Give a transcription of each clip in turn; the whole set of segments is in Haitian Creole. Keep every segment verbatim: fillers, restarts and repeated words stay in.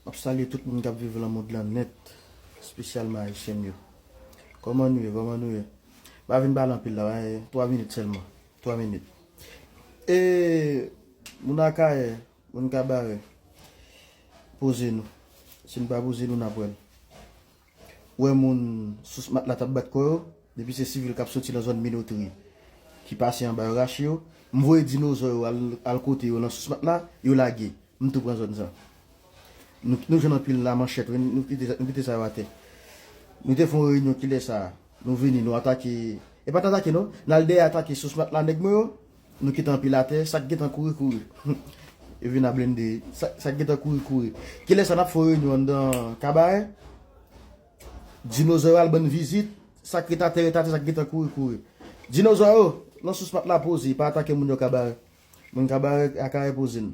M ap salye tout moun k ap viv nan mond lan nèt, espesyalman Ayisyen m yo. Kòman nou ye? Kòman nou ye? M pa vin pale anpil la, wi, twa minit sèlman. Twa minit. E, moun Akayè, moun Kabarè, poze nou. Si n pa poze nou, n ap wè l. Ou wè moun sous matla t ap bat kò yo, depi se sivil k ap soti nan zòn Minotri, ki pase anba yo rache yo, m voye dinozò yo al, al kote yo nan sous matla, yo lage. M tou pran zòn sa. Nou, nou jwenn anpil lamanchèt, wi, nou kite, nou kite sa yo atè. Nou te fè yon reyinyon kilè sa a. Nou vini, nou atake. E pa t atake, non. N al dèyè atake sous matla nèg mwen yo. Nou kite anpil atè. Sa k gentan kouri, kouri. Yo vin a blende. Sa, sa k gentan kouri, kouri. Kilè sa n ap fè yon reyinyon anndan Kabarè? Dinozò yo al ban n vizit. Sa k ret atè, ret atè, sa k gentan kouri, kouri. Dinozò yo, nan sous matla poze, pa atake moun yo Kabarè. Moun Kabarè, Akayè poze n.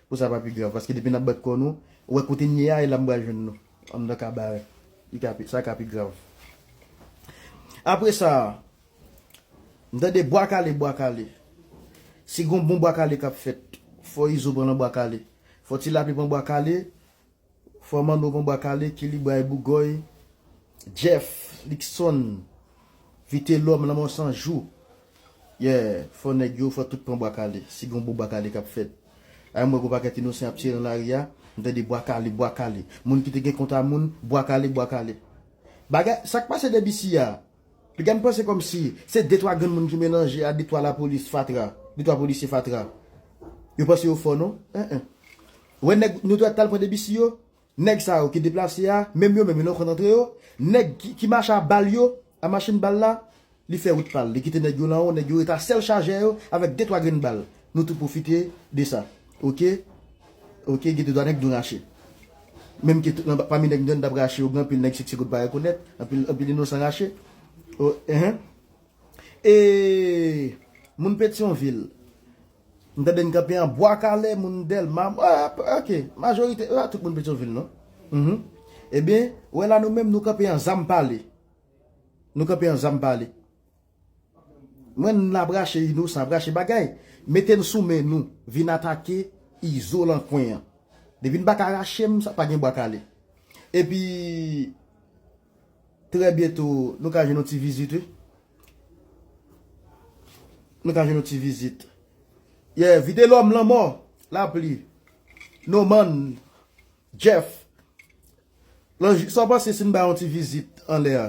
Pou sa pa pi grav, paske depi n ap bat kò nou, ou wè kote n ye a, e la m pral jwenn nou. Anndan Kabarè. Li ka pi, sa ka pi grav. Apre sa, m tande bwa kale, bwa kale. Si gon bon bwa kale k ap fèt, fò Izo pran nan bwa kale. Fò Ti Lapli pran bwa kale. Fò Manno pran bwa kale, Kilibray, Bougòy, Jeff, Luckson, Vitelòm, Lanmò San Jou. Yeah, fò nèg yo, fò tout pran bwa kale. Si gon bon bwa kale k ap fèt. Ay, m wè gon pakèt inosan ap tire nan lari a. M tande bwa kale, bwa kale. Moun ki te gen kont a moun, bwa kale, bwa kale. Bagay, sa k pase de bisi a? Piga m panse kòmsi se de twa grenn moun ki melanje a de twa lapolis fatra, de twa polisye fatra. Yo panse yo fò non? En, en. Wè nèg nou dwèt t al pran de bisi yo, nèg sa yo ki deplase a, menm yo menm yo nan kont antre yo, nèg ki, ki mache a bal yo, a machin bal la, li fè wout pa l. Li kite nèg yo lan wo, nèg yo ret a sèl chajè yo avèk de twa grenn bal. Nou tou pwofite de sa. Oke? Oke, gen de twa nèg nou rache. Menm ke tout nan, pami nèg nou t ap rache yo, gen anpil nèg Sexy Gold pa rekonèt, anpil, anpil inosan rache. O, enhen. E moun Petyonvil, m tande n kanpe an Bwa Kale, moun Dèlma, ah, oke, majorite, ah, tout moun Petyonvil, non? Mhm. Ebyen, wè la nou menm, nou kanpe an Zam Pale. Nou kanpe an Zam Pale. Mwen, n ap rache inosan, ap rache bagay. Mete n sou men nou, vin atake Izo lan kwen an. Depi n pa ka rache m, sa pa gen Bwa Kale. Epi, trè byento, nou ka jwenn yon ti vizit, wi. Nou ka jwenn yon ti vizit. Yeah, Vitelòm, Lanmò, Lapli, Noman, Jeff. Lanji, sa w panse si n bay yon ti vizit anlè a?